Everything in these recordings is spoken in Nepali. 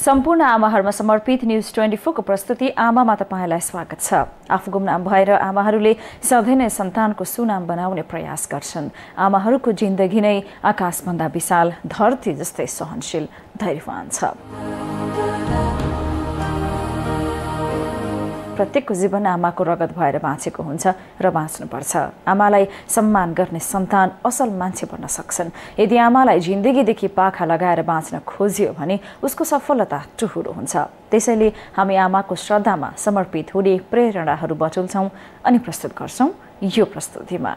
सम्पूर्ण आमाहरूमा समर्पित न्यूज 24 को प्रस्तुति आमामा तपाईलाई स्वागत छ। आफू गुमनाम भएर आमाहरूले सधैँ नै सन्तानको सुनाम बनाउने प्रयास गर्छन्। आमाहरूको जिन्दगी नै आकाशभन्दा विशाल, धरती जस्तै सहनशील, धैर्यवान छ। प्रत्येकको जीवन आमाको रगत भएर बाँचेको हुन्छ र बाँच्नुपर्छ। आमालाई सम्मान गर्ने सन्तान असल मान्छे बन्न सक्छन्। यदि आमालाई जिन्दगीदेखि पाखा लगाएर बाँच्न खोजियो भने उसको सफलता टुहुरो हुन्छ। त्यसैले हामी आमाको श्रद्धामा समर्पित हुने प्रेरणाहरू बटुल्छौँ अनि प्रस्तुत गर्छौँ यो प्रस्तुतिमा।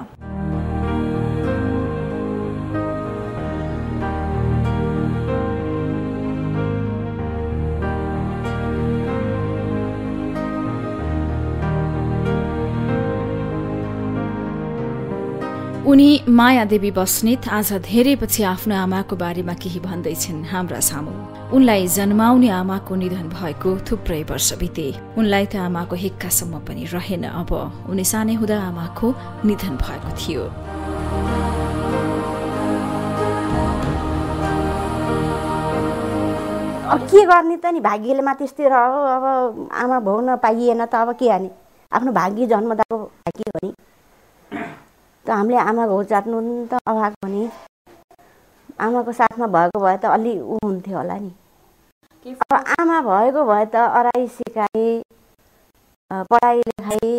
उनी मायादेवी बस्नेत आज धेरै पछि आफ्नो आमाको बारेमा केही भन्दैछिन् हाम्रा सामु। उनलाई जन्माउने आमाको निधन भएको थुप्रै वर्ष बिते। उनलाई त आमाको हिक्कासम्म पनि रहेन। अब उनी सानै हुँदा आमाको निधन भएको थियो। अब के गर्ने त नि, भाग्यले माथितिर अब आमा भोग्न पाइएन त अब के गर्ने। आफ्नो भाग्य जन्मदाको भाग्य हो नि त। हामीले आमा घाउ चाट्नु त अभाग हो नि। आमाको साथमा भएको भए त अलि ऊ हुन्थ्यो होला नि। अब आमा भएको भए त अराई सिकाइ, पढाइ लेखाइ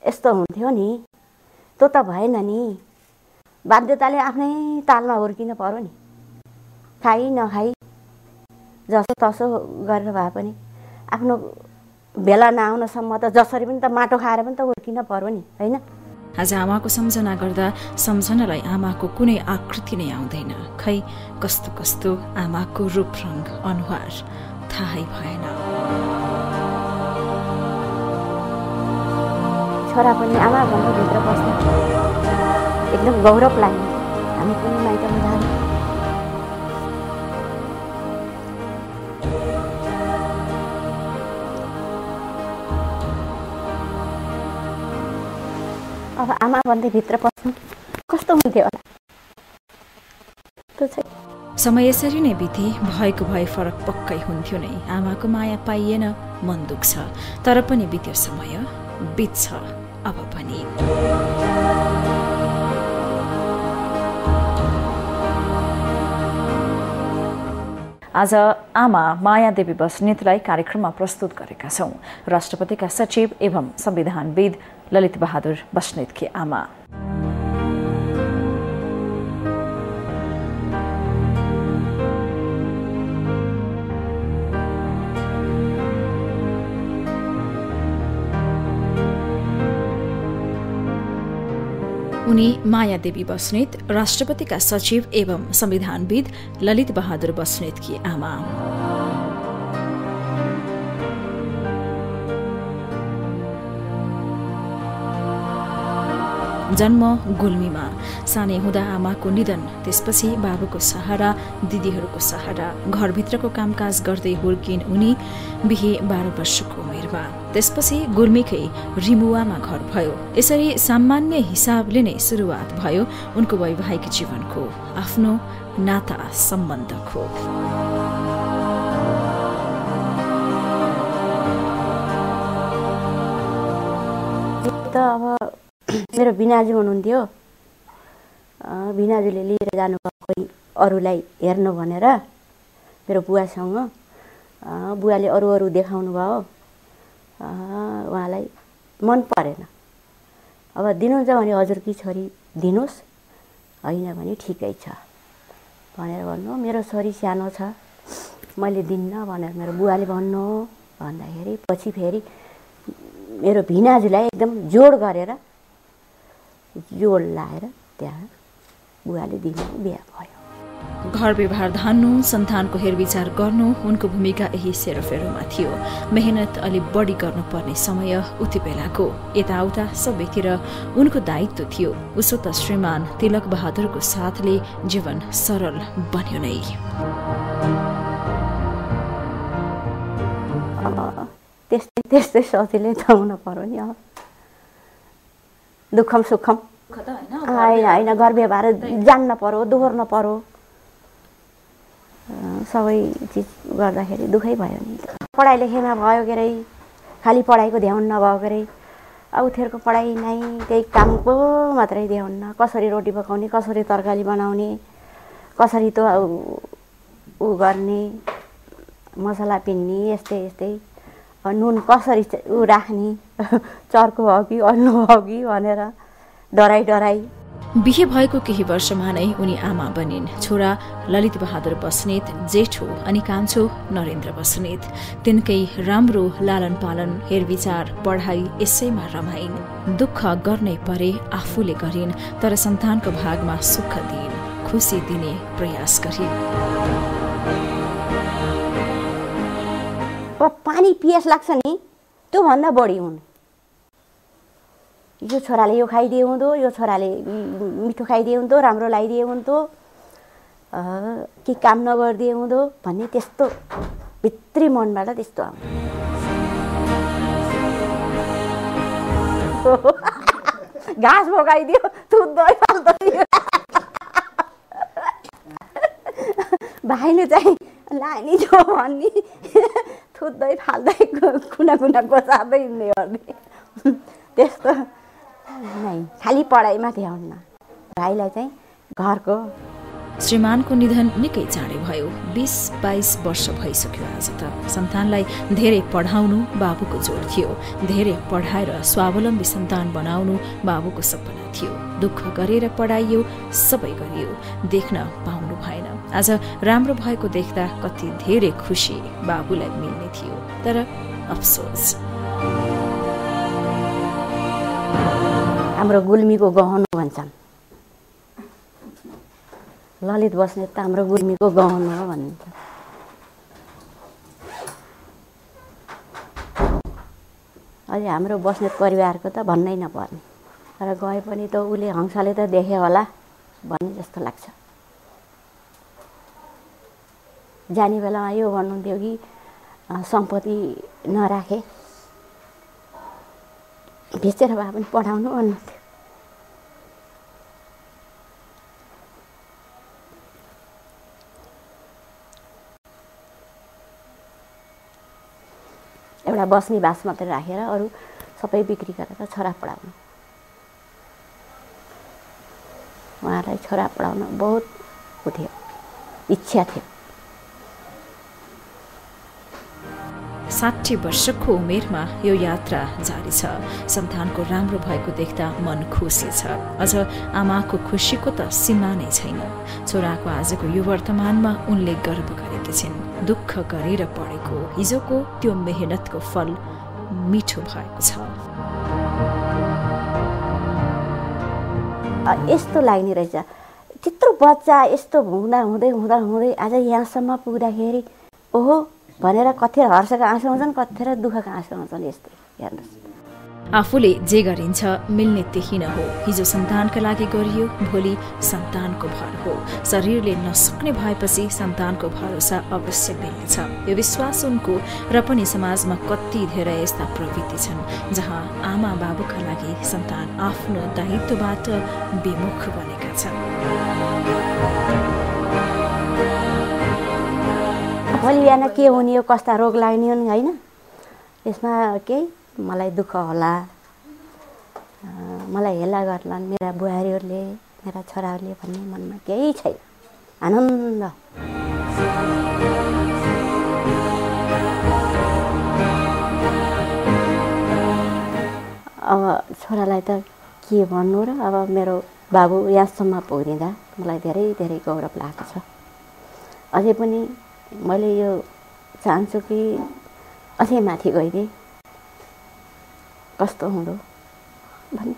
यस्तो हुन्थ्यो नि। त्यो त भएन नि। बाध्यताले आफ्नै तालमा हुर्किन पर्यो नि। खाइ नखाइ जसो तसो गरेर भए पनि आफ्नो बेला नआउनसम्म त जसरी पनि त माटो खाएर पनि त हुर्किन पर्यो नि, होइन? आज आमाको सम्झना गर्दा सम्झनालाई आमाको कुनै आकृति नै आउँदैन। खै कस्तो कस्तो आमाको रूप रंग अनुहार थाहै भएन। छोरा पनि आमा भन्नु भित्र बस्नु एकदम गौरव लाग्यो। हामी पनि माइतमा जानु। अब आमा भन्दै भित्र पस्नु कस्तो हुन्थ्यो होला। समय यसरी नै बिते। भएको भए फरक पक्कै हुन्थ्यो नै। आमाको माया पाइएन, मन दुख्छ। तर पनि बित्यो समय, बित्छ अब पनि। आज आमा मायादेवी बस्नेतलाई कार्यक्रममा प्रस्तुत गरेका छौं। राष्ट्रपतिका सचिव एवं संविधानविद ललित बहादुर बस्नेतकी आमा। उनी मायादेवी बस्नेत, राष्ट्रपतिका सचिव एवं संविधानविद ललित बहादुर बस्नेतकी आमा। जन्म गुल्मीमा। सानै हुँदा आमाको निधन, त्यसपछि बाबुको सहारा, दिदीहरूको सहारा, घरभित्रको कामकाज गर्दै हुर्किन् उनी बिहे 12 वर्षको उमेरमा। त्यसपछि गुल्मीकै रिमुवामा घर भयो। यसरी सामान्य हिसाबले नै सुरुवात भयो उनको वैवाहिक जीवनको, आफ्नो नाता सम्बन्धको। अब मेरो बिनाजु हुनुहुन्थ्यो। बिनाजुले लिएर जानुभयो कोही अरूलाई हेर्नु भनेर मेरो बुवासँग। बुवाले अरू देखाउनु भयो। उहाँलाई मन परेन। अब दिनुहुन्छ भने हजुरकी छोरी दिनुहोस्, होइन भने ठिकै छ भनेर भन्नु। मेरो छोरी सानो छ, मैले दिन्न भनेर मेरो बुवाले भन्नु। भन्दाखेरि पछि फेरि मेरो भिनाजुलाई एकदम जोड गरेर जोड लाएर त्यहाँ बुवाले दिनु बिहा भयो। घर व्यवहार धान्नु, सन्तानको हेरविचार गर्नु उनको भूमिका यही सेरोफेरोमा थियो। मेहनत अलि बढी गर्नुपर्ने समय उति बेलाको। यताउता सबैतिर उनको दायित्व थियो। उसो त श्रीमान तिलक बहादुरको साथले जीवन सरल बन्यो नै। त्यस्तै सजिलै त हुन पर्यो नि। अब दुःखम सुखम होइन घर व्यवहार जान्न पर्यो, दोहोर्न पर्यो। सबै चिज गर्दाखेरि दुःखै भयो नि। पढाइ लेखाइमा भयो के अरे, खालि पढाइको ध्यान नभयो के अरे, अब उनीहरूको पढाइ नै त्यही कामको मात्रै ध्यान, कसरी रोटी पकाउने, कसरी तरकारी बनाउने, कसरी त ऊ गर्ने, मसला पिन्ने, यस्तै यस्तै, नुन कसरी ऊ राख्ने, चर्को हो कि अन्नु हो कि भनेर डराई। बिहे भएको केही वर्षमा नै उनी आमा बनिन्। छोरा ललित बहादुर बस्नेत, जेठो अनि कान्छो नरेन्द्र बस्नेत। तिनकै राम्रो लालन पालन, हेरविचार, पढाइ यसैमा रमाइन्। दुःख गर्नै परे आफूले गरिन्, तर सन्तानको भागमा सुख दिइन्, खुसी दिने प्रयास गरिन्। पानी पियास लाग्छ नि, त्यो भन्दा बढी हुन्। यो छोराले यो खाइदिए हुँदो, यो छोराले मिठो खाइदिए हुँदो, राम्रो लगाइदिए हुँदो, के काम नगरिदिए हुँदो भन्ने त्यस्तो भित्री मनबाट त्यस्तो आउँछ। घाँस बोकाइदियो, दुध फाल्दै, भाइले चाहिँ लानी जो भन्ने, थुत्दै फाल्दै कुना गोचार्दै हिँड्ने गर्ने, त्यस्तो नै। खालि पढाइमा ध्यान न, भाइलाई चाहिँ घरको। श्रीमानको निधन निकै चाँडै भयो। 20-22 वर्ष भइसक्यो आज त। सन्तानलाई धेरै पढाउनु बाबुको जोड थियो। धेरै पढाएर स्वावलम्बी सन्तान बनाउनु बाबुको सपना थियो। दुःख गरेर पढाइयो, सबै गरियो, देख्न पाउनु भएन। आज राम्रो भएको देख्दा कति धेरै खुसी बाबुलाई मिल्ने थियो, तर अफसोस। हाम्रो गुल्मीको गहनो भन्छन्, ललित बस्नेत त हाम्रो गुल्मीको गहनो हो भनिन्छ। अहिले हाम्रो बस्नेत परिवारको त भन्नै नपर्ने, तर गए पनि त उसले हंसाले त देखे होला भन्ने जस्तो लाग्छ। जाने बेलामा यो भन्नुहुन्थ्यो कि सम्पत्ति नराखे, बेचेर भए पनि पढाउनु भन्नुहुन्थ्यो। एउटा बस्ने बास मात्रै राखेर अरू सबै बिक्री गरेर छोरा पढाउनु। उहाँलाई छोरा पढाउन बहुत उ थियो, इच्छा थियो। 60 वर्षको उमेरमा यो यात्रा जारी छ। सन्तानको राम्रो भएको देख्दा मन खुसी छ। अझ आमाको खुसीको त सीमा नै छैन। छोराको आजको यो वर्तमानमा उनले गर्व गरेकी छिन्। दुःख गरेर पढेको हिजोको त्यो मेहनतको फल मिठो भएको छ। यस्तो लाग्ने रहेछ, त्यत्रो बच्चा यस्तो हुँदै आज यहाँसम्म पुग्दाखेरि ओहो भनेर कतिखेर हर्षका आँसु आउँछन्, कतिखेर दुःखका आँसु आउँछन्। यस्तै हेर्नुहोस्, आफूले जे गरिन्छ मिल्ने त्यही न हो। हिजो सन्तानका लागि गरियो, भोलि सन्तानको भर हो। शरीरले नसक्ने भएपछि सन्तानको भरोसा अवश्य मिल्नेछ, यो विश्वास उनको र पनि समाजमा कति धेरै यस्ता प्रवृत्ति छन् जहाँ आमा बाबुका लागि सन्तान आफ्नो दायित्वबाट विमुख बनेका छन्। भोलि बिहान के हुने हो, कस्ता रोग लाग्ने हो होइन, यसमा केही मलाई दुःख होला, मलाई हेला गर्लान् मेरा बुहारीहरूले, मेरा छोराहरूले भन्ने मनमा केही छैन। आनन्द। अब छोरालाई त के भन्नु र, अब मेरो बाबु यहाँसम्म पुगिदिँदा मलाई धेरै धेरै गौरव लागेको छ। अझै पनि मैले यो चाहन्छु कि अझै माथि गइदिए कस्तो हुँदो भन्ने।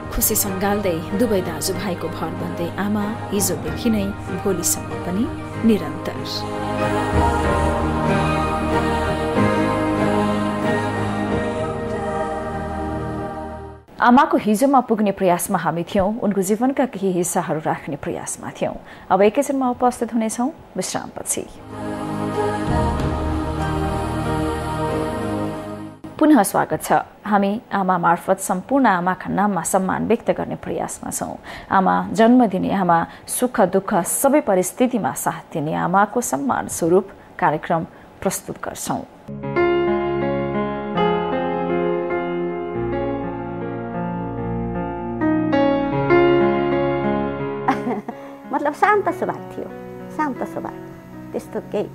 खुसी सँगाल्दै दुवै दाजुभाइको भर बन्दै आमा हिजोदेखि नै भोलिसम्म पनि निरन्तर। आमाको हिजोमा पुग्ने प्रयासमा हामी थियौं, उनको जीवनका केही हिस्साहरू राख्ने प्रयासमा थियौं। अब एकैछिनमा उपस्थित हुनेछौं विश्रामपछि। पुनः स्वागत छ। हामी आमा मार्फत सम्पूर्ण आमाका नाममा सम्मान व्यक्त गर्ने प्रयासमा छौँ। आमा जन्म दिने आमा, सुख दुःख सबै परिस्थितिमा साथ दिने आमाको सम्मान स्वरूप कार्यक्रम प्रस्तुत गर्छौँ। मतलब शान्त स्वभाव थियो, शान्त स्वभाव, त्यस्तो केही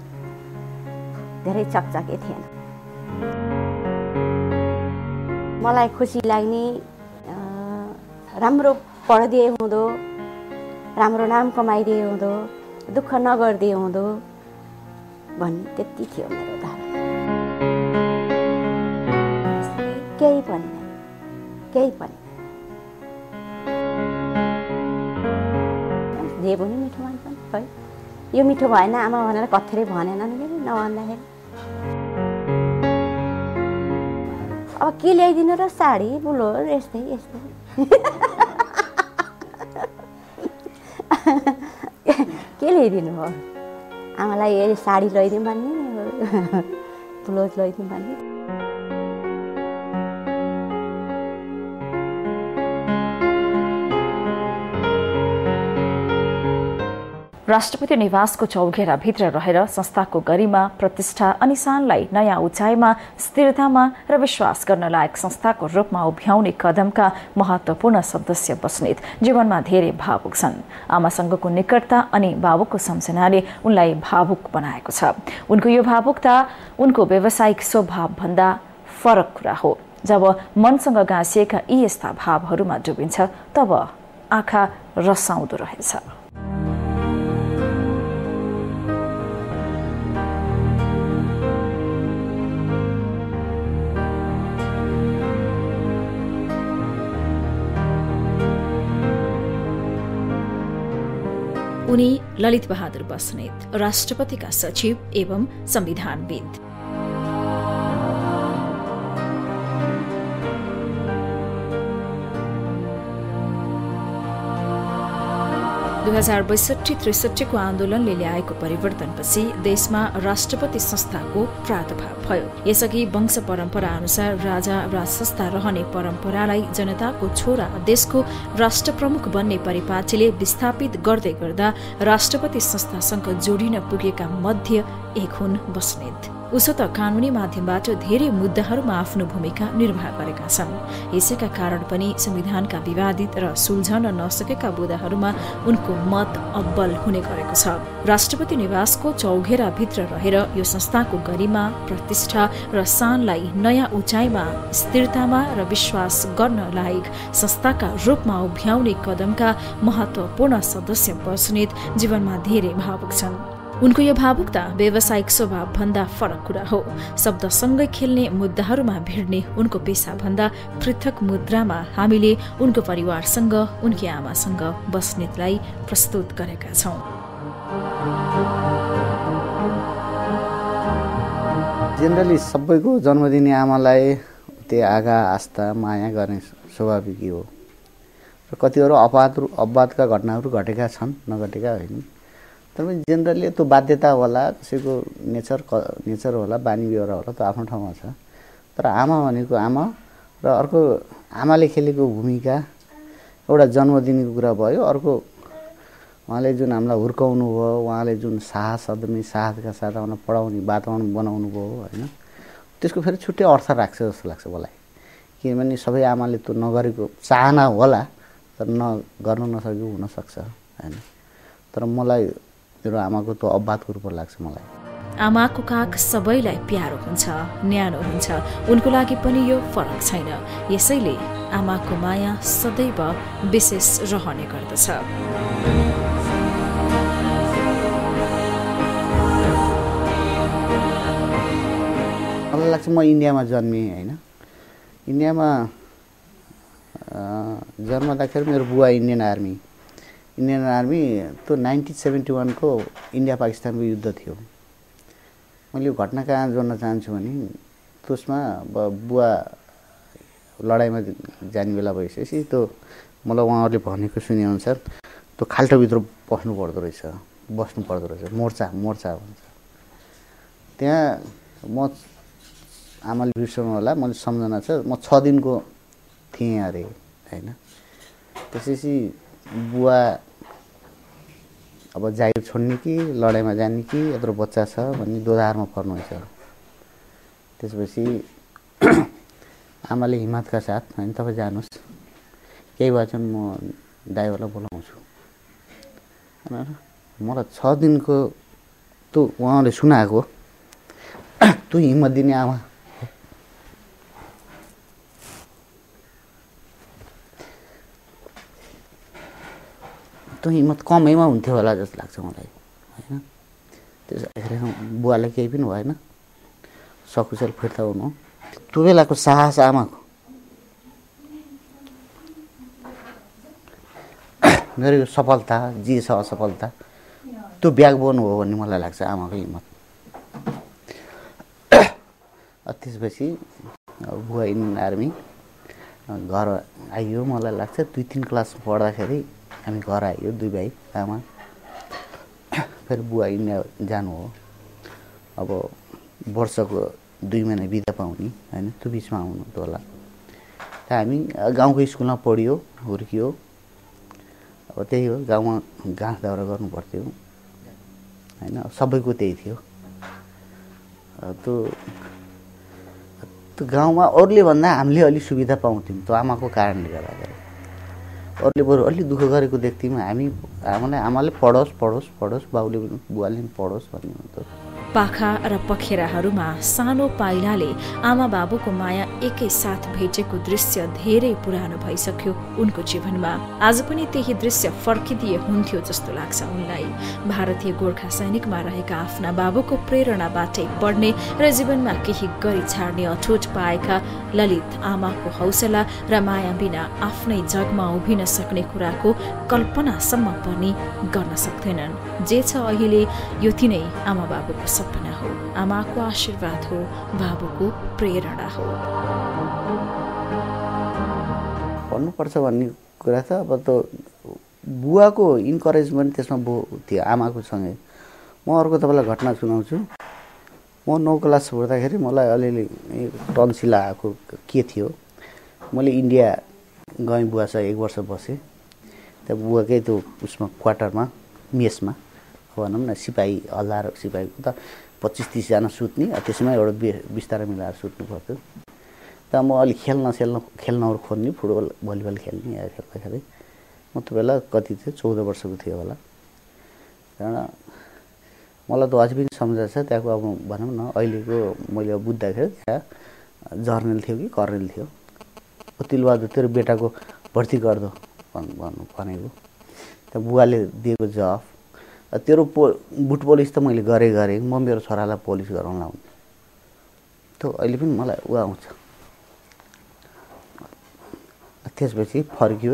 धेरै चकचके थिएन। मलाई खुसी लाग्ने राम्रो पढिदिए हुँदो, राम्रो नाम कमाइदिए हुँदो, दुःख नगरिदिए हुँदो भन्ने त्यति थियो मेरो धारणा। केही पनि नै, केही पनि जे पनि मिठो मान्छन् है। यो मिठो भएन आमा भनेर कथेरै भनेनन् कि नभन्दाखेरि अब के ल्याइदिनु र साडी ब्लाउज यस्तै यस्तै के ल्याइदिनु भयो आमालाई? साडी ल्याइदिउँ भन्ने, ब्लाउज ल्याइदिउँ भन्ने। राष्ट्रपति निवासको चौघेराभित्र रहेर संस्थाको गरिमा, प्रतिष्ठा अनि शानलाई नयाँ उचाइमा, स्थिरतामा र विश्वास गर्न लायक संस्थाको रूपमा उभ्याउने कदमका महत्त्वपूर्ण सदस्य बस्नेत जीवनमा धेरै भावुक छन्। आमासँगको निकटता अनि बाबुको सम्झनाले उनलाई भावुक बनाएको छ। उनको यो भावुकता उनको व्यावसायिक स्वभावभन्दा फरक कुरा हो। जब मनसँग गाँसिएका यी यस्ता भावहरूमा डुबिन्छ तब आँखा रसाउँदो रहेछ। उनी ललित बहादुर बस्नेत, राष्ट्रपतिका सचिव एवं संविधानविद। 2062-63 को आन्दोलनले ल्याएको परिवर्तनपछि देशमा राष्ट्रपति संस्थाको प्रादुर्भाव भयो। यसअघि वंश परम्परा अनुसार राजा राजसंस्था रहने परम्परालाई जनताको छोरा देशको राष्ट्रप्रमुख बन्ने परिपाटीले विस्थापित गर्दै गर्दा राष्ट्रपति संस्थासँग जोडिन पुगेका मध्ये एक हुन् बस्नेत। उसो त कानूनी माध्यमबाट धेरै मुद्दाहरूमा आफ्नो भूमिका निर्वाह गरेका छन्। यसैका कारण पनि संविधानका विवादित र सुल्झन नसकेका बुदाहरूमा उनको मत अब्बल हुने गरेको छ। राष्ट्रपति निवासको चौघेरा भित्र रहेर यो संस्थाको गरिमा, प्रतिष्ठा र शानलाई नयाँ उचाइमा, स्थिरतामा र विश्वास गर्न लायक संस्थाका रूपमा उभ्याउने कदमका महत्त्वपूर्ण सदस्य बस्नेत जीवनमा धेरै भावुक छन्। उनको यो भावुकता व्यावसायिक स्वभाव भन्दा फरक कुरा हो। शब्दसँगै खेल्ने मुद्दाहरूमा भिड्ने उनको पेसाभन्दा पृथक मुद्रामा हामीले उनको परिवारसँग, उनकी आमासँग बस्नेतलाई प्रस्तुत गरेका छौं। जेनरली सबैको जन्मदिने आमालाई त्यो आगा, आस्था, माया गर्ने स्वाभाविक हो र कतिवटा अपवादका घटनाहरू घटेका छन्, नघटेका होइन। तर पनि जेनरली त्यो बाध्यता होला, कसैको नेचर होला, बानी व्यवहार होला, त्यो आफ्नो ठाउँमा छ। तर आमा भनेको आमा र अर्को आमाले खेलेको भूमिका, एउटा जन्मदिनको कुरा भयो, अर्को उहाँले जुन हामीलाई हुर्काउनु भयो, उहाँले जुन साहस, अदम्य साहसका साथ हामीलाई पढाउने वातावरण बनाउनु भयो होइन, त्यसको फेरि छुट्टै अर्थ राख्छ जस्तो लाग्छ मलाई। किनभने सबै आमाले त्यो नगरेको चाहना होला, तर गर्न नसकेको हुनसक्छ होइन। तर मलाई मेरो आमाको त्यो अब्बातको रूपमा लाग्छ मलाई। आमाको काख सबैलाई प्यारो हुन्छ, न्यानो हुन्छ। उनको लागि पनि यो फरक छैन। यसैले आमाको माया सदैव विशेष रहने गर्दछ। मलाई लाग्छ म इन्डियामा जन्मेँ होइन। इन्डियामा जन्मदाखेरि मेरो बुवा इन्डियन आर्मी त्यो 1971 को इन्डिया पाकिस्तानको युद्ध थियो। मैले यो घटना कहाँ जोड्न चाहन्छु भने त्यसमा बुवा लडाइँमा जाने बेला भइसकेपछि त्यो मलाई उहाँहरूले भनेको सुनेअनुसार त्यो खाल्टोभित्र बस्नु पर्दो रहेछ, मोर्चा भन्छ। त्यहाँ म आमाले बिर्सनु होला, मैले सम्झना छ म 6 दिनको थिएँ अरे होइन। त्यसपछि बुवा अब जागिर छोड्ने कि लडाइँमा जाने कि यत्रो बच्चा छ भन्ने दोधारमा पर्नुहुन्छ। त्यसपछि आमाले हिम्मतका साथ होइन तपाईँ जानुहोस्, केही भएछ भने म ड्राइभरलाई बोलाउँछु भनेर मलाई 6 दिनको त उहाँले सुनाएको तँ हिम्मत दिने आमा। त्यो हिम्मत कमैमा हुन्थ्यो होला जस्तो लाग्छ मलाई होइन। त्यसरी बुवालाई केही पनि भएन, सकुशल फिर्ता हुनु। त्यो बेलाको साहस आमाको मेरो सफलता जे छ असफलता त्यो ब्याकबोन हो भन्ने मलाई लाग्छ आमाको हिम्मत। त्यसपछि बुवा इन आर्मी घर आइयो। मलाई लाग्छ 2-3 क्लास पढ्दाखेरि हामी घर आइयो 2 भाइ आमा। फेरि बुवा इन्डिया जानु हो। अब वर्षको 2 महिना बिदा पाउने होइन, त्यो बिचमा आउनु त होला। हामी गाउँको स्कुलमा पढियो हुर्कियो। अब त्यही हो, गाउँमा घाँस दाउरा गर्नु पर्थ्यो होइन, सबैको त्यही थियो। त्यो गाउँमा अरूले भन्दा हामीले अलि सुविधा पाउँथ्यौँ त्यो आमाको कारणले गर्दाखेरि। अरूले बरु अलि दुःख गरेको देख्थ्यौँ हामी। आमाले पढोस् पढोस् पढोस्, बाउले बुवाले पनि पढोस् भन्ने हुन्थ्यो। पाखा र पखेराहरूमा सानो पाइलाले आमा बाबुको माया एकैसाथ भेटेको दृश्य धेरै पुरानो भइसक्यो उनको जीवनमा। आज पनि त्यही दृश्य फर्किदिए हुन्थ्यो जस्तो लाग्छ उनलाई। भारतीय गोर्खा सैनिकमा रहेका आफ्ना बाबुको प्रेरणाबाटै बढ्ने र जीवनमा केही गरी छाड्ने अठोट पाएका ललित आमाको हौसला र माया बिना आफ्नै जगमा उभिन सक्ने कुराको कल्पनासम्म पनि गर्न सक्दैनन्। जे छ अहिले यो तिनै आमा बाबुको सपना हो, आमाको आशीर्वाद हो, बाबुको प्रेरणा हो। पढ्नुपर्छ भन्ने कुरा त अब त बुवाको इन्करेजमेन्ट त्यसमा थियो आमाको सँगै। म अर्को तपाईँलाई घटना सुनाउँछु। म 9 क्लास पढ्दाखेरि मलाई अलिअलि टन्सिल आएको के थियो। मैले इन्डिया गएँ बुवासँग 1 वर्ष बसेँ। त्यहाँ बुवाकै त्यो उसमा क्वार्टरमा मेसमा भनौँ न, सिपाही हल्दार सिपाहीको त 25-30 जना सुत्ने, त्यसमा एउटा बिस्तारै मिलाएर सुत्नु पर्थ्यो। त म अलिक खेल्नहरू खोज्ने, फुटबल भलिबल खेल्ने खेल्दाखेरि म त्यो बेला कति थियो 14 वर्षको थियो होला। त्यहाँबाट मलाई त अझै पनि सम्झना छ त्यहाँको। अब भनौँ न अहिलेको मैले अब बुझ्दाखेरि त्यहाँ जर्नल थियो कि कर्नेल थियो। तिलबहादुर तेरो बेटाको भर्ती गर्दो भनेको। त्यहाँ बुवाले दिएको जवाफ तेरो बुट पोलिस त मैले गरेँ, म मेरो छोरालाई पोलिस गराउन लाउने। त्यो अहिले पनि मलाई ऊ आउँछ। त्यसपछि फर्कियो।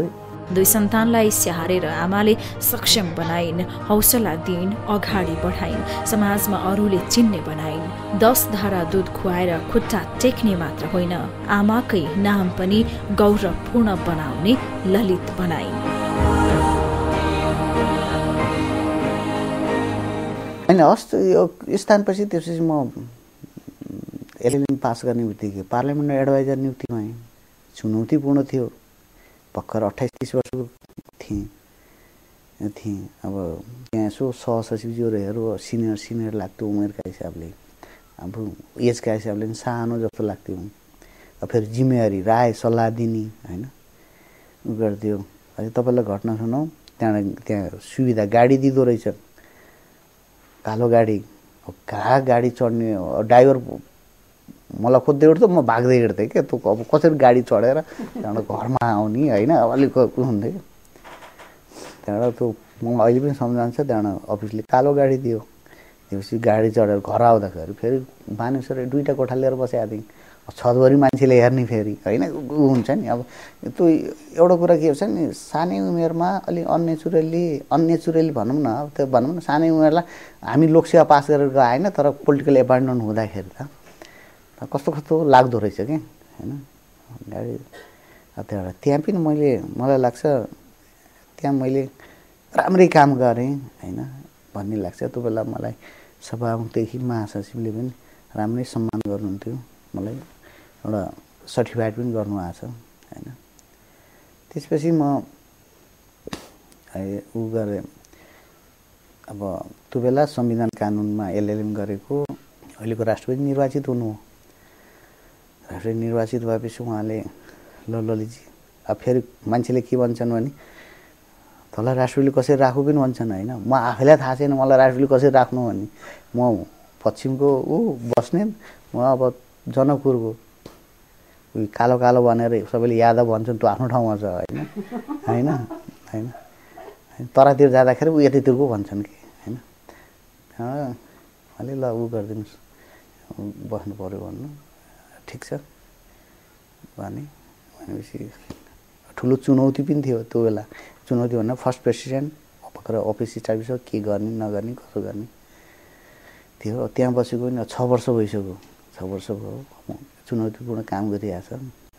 2 सन्तानलाई स्याहारेर आमाले सक्षम बनाइन्, हौसला दिइन्, अगाडि बढाइन्, समाजमा अरूले चिन्ने बनाइन्। 10 धारा दुध खुवाएर खुट्टा टेक्ने मात्र होइन, आमाकै नाम पनि गौरवपूर्ण बनाउने ललित बनाइन्। होइन हस्, यो स्थानपछि त्यसपछि म एलएलएम पास गर्ने बित्तिकै पार्लियामेन्टमा एडभाइजर नियुक्ति भएँ। चुनौतीपूर्ण थियो। भर्खर 28-30 वर्षको थिएँ। अब त्यहाँ यसो सहसचिवज्यूहरू सिनियर लाग्थ्यो उमेरका हिसाबले, अब एजका हिसाबले पनि सानो जस्तो लाग्थ्यो। फेरि जिम्मेवारी, राय सल्लाह दिने होइन उ गर्थ्यो। अहिले तपाईँलाई घटना सुनाउँ। त्यहाँ सुविधा गाडी दिँदो रहेछ, कालो गाडी। कहाँ गाडी चढ्ने ड्राइभर मलाई खोज्दै उठ्थ्यो, म भाग्दै हिँड्थेँ क्या। त्यो अब कसरी गाडी चढेर त्यहाँबाट घरमा आउने होइन, अलिक हुन्थ्यो। त्यहाँबाट त्यो म अहिले पनि सम्झना छ। त्यहाँबाट अफिसले कालो गाडी दियो। त्यसपछि गाडी चढेर घर आउँदाखेरि फेरि बानेश्वर 2टा कोठा लिएर बसेको थिएँ। छतभरि मान्छेले हेर्ने फेरि होइन हुन्छ नि। अब त्यो एउटा कुरा के हुन्छ नि, सानै उमेरमा अलिक अननेचुरली भनौँ न, अब त्यो भनौँ न सानै उमेरलाई हामी लोकसेवा पास गरेर गएन, तर पोलिटिकल एपोइन्टमेन्ट हुँदाखेरि त कस्तो लाग्दो रहेछ कि होइन गाडी। त्यहाँ पनि मलाई लाग्छ त्यहाँ मैले राम्रै काम गरेँ होइन भन्ने लाग्छ। त्यो बेला मलाई सभामुखदेखि महासचिवले पनि राम्रै सम्मान गर्नुहुन्थ्यो। मलाई एउटा सर्टिफाइड पनि गर्नुभएको छ होइन। त्यसपछि म ऊ गरेँ, अब त्यो बेला संविधान कानुनमा एलएलएम गरेको अहिलेको राष्ट्रपति निर्वाचित हुनु हो। राष्ट्रपति निर्वाचित भएपछि उहाँले ल ललितजी अब फेरि मान्छेले के भन्छन् भने तँलाई राष्ट्रपतिले कसरी राख्नु पनि भन्छन् होइन। म आफैलाई थाहा छैन मलाई राष्ट्रपतिले कसरी राख्नु भन्ने। म पश्चिमको बस्ने, म अब जनकपुरको उयो कालो कालो भनेर सबैले यादव भन्छन्, त्यो आफ्नो ठाउँमा छ होइन होइन होइन तरातिर जाँदाखेरि ऊ यतितिरको भन्छन् कि होइन। अलि ल ऊ गरिदिनुहोस् बस्नु पऱ्यो भन्नु, ठिक छ भनेपछि ठुलो चुनौती पनि थियो त्यो बेला। चुनौती भन्दा फर्स्ट प्रेसिडेन्ट भर्खर अफिस स्टार्ट के गर्ने नगर्ने कसो गर्ने थियो। त्यहाँ बसेको पनि 6 वर्ष भइसक्यो, 6 वर्ष भयो चुनौतीपूर्ण काम गरिरहेछ।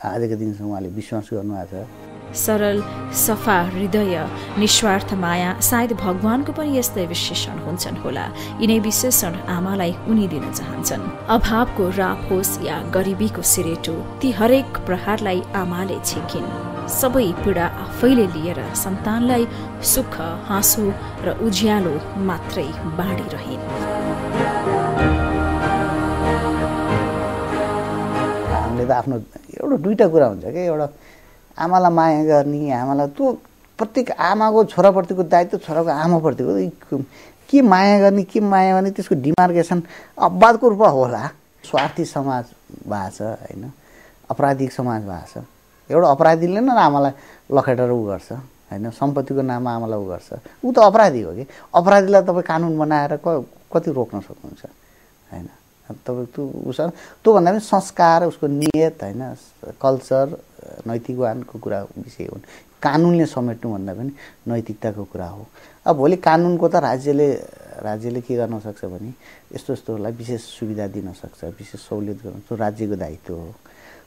आजको दिनसम्म उहाँले विश्वास गर्नुभएको छ। सरल सफा हृदय निस्वार्थ माया सायद भगवानको पनि यस्तै विशेषण हुन्छन् होला। यिनै विशेषण आमालाई उनी दिन चाहन्छन्। अभावको राप होस् या गरिबीको सिरेटो, ती हरेक प्रहारलाई आमाले छेकिन्। सबै पीडा आफैले लिएर सन्तानलाई सुख हाँसो र उज्यालो मात्रै बाँडिरहिन्। हामीले त आफ्नो एउटा दुईटा कुरा हुन्छ क्या, एउटा आमालाई माया गर्ने, आमालाई त्यो प्रत्येक आमाको छोराप्रतिको दायित्व छोराको आमाप्रतिको के माया गर्ने के माया गर्ने त्यसको डिमार्केसन अपवादको रूपमा होला। स्वार्थी समाज भएको छ होइन, अपराधिक समाज भएको छ। एउटा अपराधीले नै आमालाई लखेटेर ऊ गर्छ होइन, सम्पत्तिको नाममा आमालाई ऊ गर्छ, ऊ त अपराधी हो कि। अपराधीलाई तपाईँ कानुन बनाएर कति रोक्न सक्नुहुन्छ होइन। तपाईँ त्यो उसमा त्योभन्दा पनि संस्कार, उसको नियत होइन, कल्चर, नैतिकवानको कुरा विषय हो। कानुनले समेट्नुभन्दा पनि नैतिकताको कुरा हो। अब भोलि कानुनको त राज्यले के गर्न सक्छ भने यस्तो यस्तोलाई विशेष सुविधा दिन सक्छ, विशेष सहुलियत गर्न, त्यो राज्यको दायित्व हो।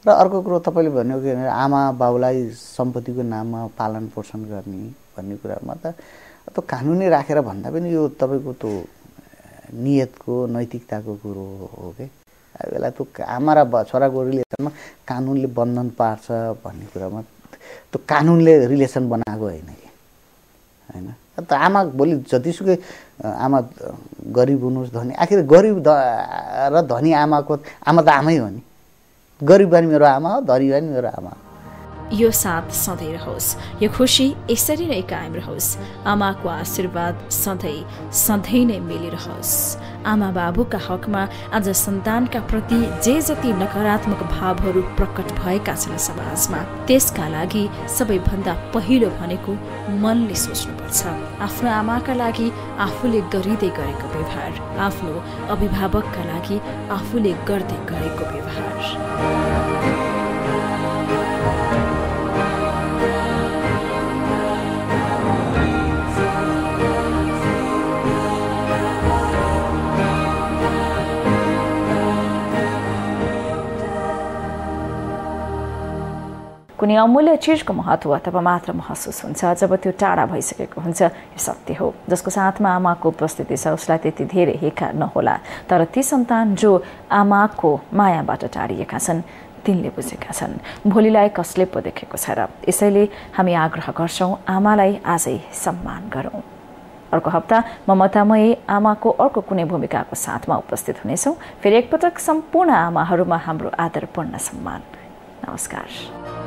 र अर्को कुरो तपाईँले भन्यो कि आमा बाउलाई सम्पत्तिको नाममा पालन पोषण गर्ने भन्ने कुरामा त कानुनै राखेर भन्दा पनि यो तपाईँको त्यो नियतको नैतिकताको कुरो हो कि। बेला त्यो आमा र छोराको रिलेसनमा कानुनले बन्धन पार्छ भन्ने कुरामा त्यो कानुनले रिलेसन बनाएको होइन कि होइन। त आमा भोलि जतिसुकै आमा गरिब हुनुहोस् धनी, आखिर गरिब र धनी आमाको आमा त आमै हो नि। गरिब पनि मेरो आमा हो, धनी पनि मेरो आमा हो। यो साथ सधैँ रहोस्, यो खुसी यसरी नै कायम रहोस्। आमाको आशीर्वाद सधैँ सधैँ नै मिलिरहोस्। आमा बाबुका हकमा आज सन्तानका प्रति जे जति नकारात्मक भावहरू प्रकट भएका छन् समाजमा, त्यसका लागि सबैभन्दा पहिलो भनेको मनले सोच्नुपर्छ। आफ्नो आमाका लागि आफूले गरिँदै गरेको व्यवहार, आफ्नो अभिभावकका लागि आफूले गर्दै गरेको व्यवहार। कुनै अमूल्य चिजको महत्त्व तब मात्र महसुस हुन्छ जब त्यो टाढा भइसकेको हुन्छ। यो सत्य हो। जसको साथमा आमाको उपस्थिति छ उसलाई त्यति धेरै हेका नहोला, तर ती सन्तान जो आमाको मायाबाट टाढिएका छन् तिनले बुझेका छन् भोलिलाई कसले पो देखेको छ र। यसैले हामी आग्रह गर्छौँ आमालाई आजै सम्मान गरौँ। अर्को हप्ता ममतामयी आमाको अर्को कुनै भूमिकाको साथमा उपस्थित हुनेछौँ। फेरि एकपटक सम्पूर्ण आमाहरूमा हाम्रो आदरपूर्ण सम्मान। नमस्कार।